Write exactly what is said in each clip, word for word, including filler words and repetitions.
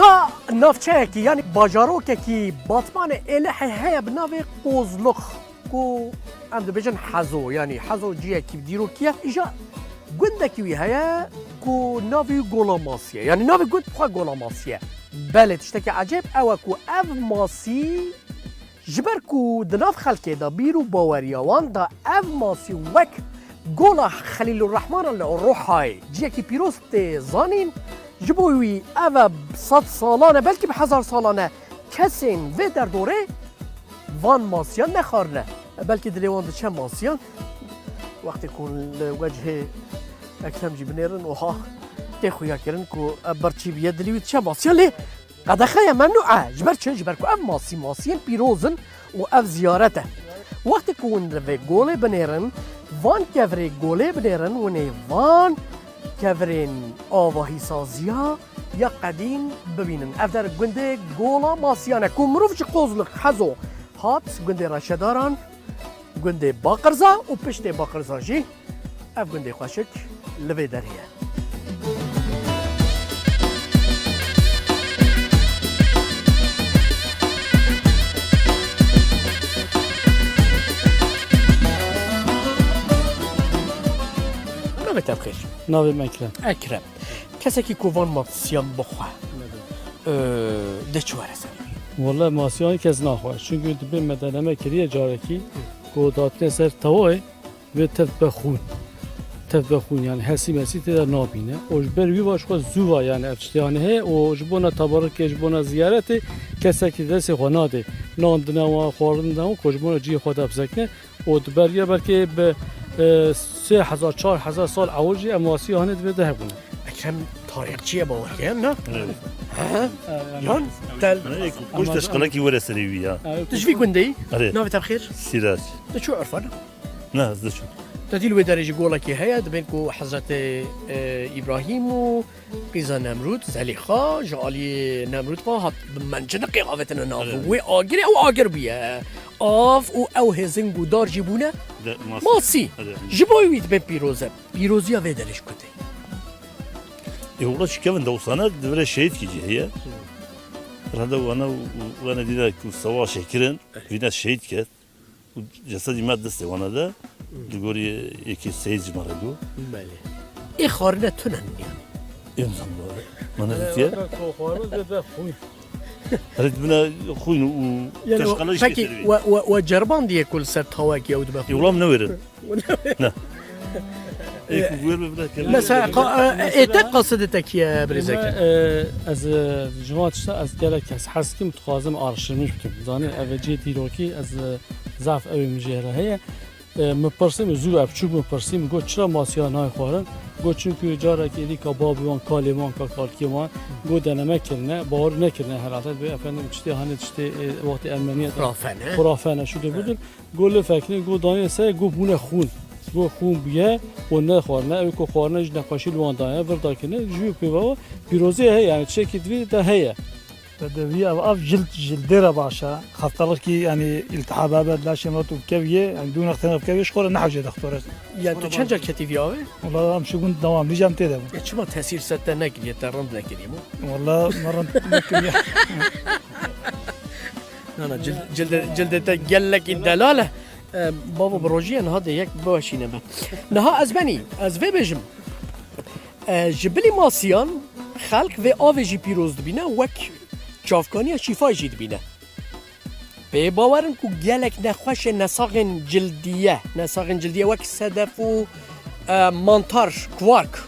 Ha navçeyekî, yanî bajarokekî Batmanê Êlihê heye bi navê Qozlux, ku em dibêjin Hezo, yanî Hezo ciyekî dîrokî ye. Îja gundekî wî heye ku navê wî Gola Masî ye. Yanî navê gund bi xwe Gola Masî ye. Belê tiştekî ecêb ew e ku ev masî Ji ber ku di nav xelkê de bîr û baweriya wan de ev masî wek Gola Xelîlurrehmana li Ruhayê ciyekî pîroz tê zanîn, ji bo wî ev e sed salan e, belkî bi hezar salan e kesên vê derdorê van masiyan nexwarine. Belkî dilê wan diçe masiyan, wextê ku li wecihê Ekrem jî binêrin, oha tê xuya kirin ku ev birçî biye dilî wî diçe masiyan lê Qedexe ye, memnû e. Ji ber çi? Ji ber ku ev masî, masiyên pîroz in û ev ziyaret e. Wextê ku hûn li vê golê binêrin, van kevirê golê binêrin, hûn ê van kevirên avahîsaziya ya qedîm bibînin. Ev der gundê Gola Masiyan e ku mirov ji Qozlix Hezo hat gundê Reşedaran, gundê Baqirza û piştê Baqirza jî ev gundê xweşik li vê derê ye. Navê te bi xêr? Navê min Ekrem. Ekrem. Kesekî ku van masiyan bixwe, e, dê çi were serê wî? Wele masiyan kes naxwe. Çunku dibê me deneme kiriye carekî ku datine ser tewayê, vê tev be xwîn. Tev be xwîn, yani hesî mesî tê de nabîne. Û ji ber wî va ji xwe zû va, yani ev tiştê hane heye û ji bona tebarikê, ji bona ziyaretê kesekî destê xwe nadê. Nan dine wan, xwarin dine wan, ku ji bona cihê xwe de bizekine. Û di beriya belkê bi, e, sê hezar, çar hezar sal ewil jî ev masiya hane divê de hebûne. Ekrem tarîxçî ye, bawer ke, ne? Evet. He? Yan tel. Kuş de şkalekî were serê wî ya. Tu ji vî gundê yî? Erê. Navê te bi xêr? Sîrac. Tu çû Urfa, ne? Ne, ez diçûm. Te dî li wê derê jî golekî heye, dibên ku Hezretê, e, Îbrahîm û qîza Nemrûd, Zelîxa, ji aliyê Nemrûd ve hat bi menciniqê avêtine nav. Evet. Wê agirê, ew agir bûye. Av û ew hêzing û dar jî bûne. De, masî. Masî. Evet. Ji bo wî dibên pîroz e. Pîroziya vê derê ji ku tê? E, wela çi kevin dewsane, di vire şehîdkî cî heye. Rede wana û, û wana dîna ku sewa şekirin, vîna şehîd ket. Û cesedî me destê wana de, li gorî yekê seyîd ji me re got. Belê. Ê xwarine tune ne yanî? Ê nizam, me ne gotiye. Xwarine de xwîn. Herê dibine xwîn û teşqele jî pekî, we, we, we ceribandî ye ku li ser tawekî ew dibe xwîn? Ê, wela min newêrin. Ne. Ê, ku wêr be bide kevin. Mesela, qa-, e, ê te qasidê te kî ye, birêzeke? Ê, me, e, ez, e, ji van tişta ez gelek kes hez dikim, dixwazim araştirmiş bikim. Zanî, ev cihê dîrokî ez, e, zaf ew ê min jê re heye. E, min pirsî, min zû ev çû min pirsî, min got, "Çira masiya nayê xwarin?" Got, "Çunku carekê êdî ka babê wan, kalê wan, ka kalkê wan, got deneme kirine, bawer nekirine herhalde. Dibê efendim tiştê hanê tiştê, e, wextê Ermeniyet Xurafe ne? Xurafe ne, şudur budur." Got lê fekirîn, got danê ser, got bûne xûn. Got xûn bûye û nexwarine. Ew ku xwarine jî nexweşî li wan daye, vir dakirine, ji wî pêvawa pîrozê heye, yani tiştekî divî de heye. Te de vî ev av cild, cildê re baş e. Xestalikî, yani îltihaba be, laşê me tu bikeviyê, yani dû nextene bikeviyê, ji xwe re nehewce dextore. Yani tu çend car ketî vî avê? Wala em şibûn dewam, vî cem tê de bûn. E, çima tesîr ser te nekiriye, te rind nekiriye mi? Wala me rind nekiriye. Na, na, cil-, cilde, cildê te gelekî delal e. E, bavo bi rojî ye, niha dê yek biweşîne me. Niha ez benî, ez vê bêjim. E, ji bilî masiyan xelk vê avê jî pîroz dibîne, wek çavkaniya şîfayê jî dibîne. Pê bawer in ku gelek nexweşên nesaxên cildiye, nesaxên cildiye wek sedef û, e, mantar, kuark.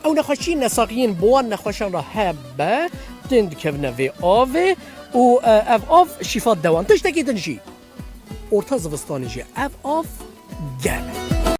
Ew nexweşî nesaxiyên bi wan nexweşan re hebe, tên dikevine vê avê û, e, ev av şîfa dewan. Tiştekî din jî. Orta zivistanê jî ev av germ e.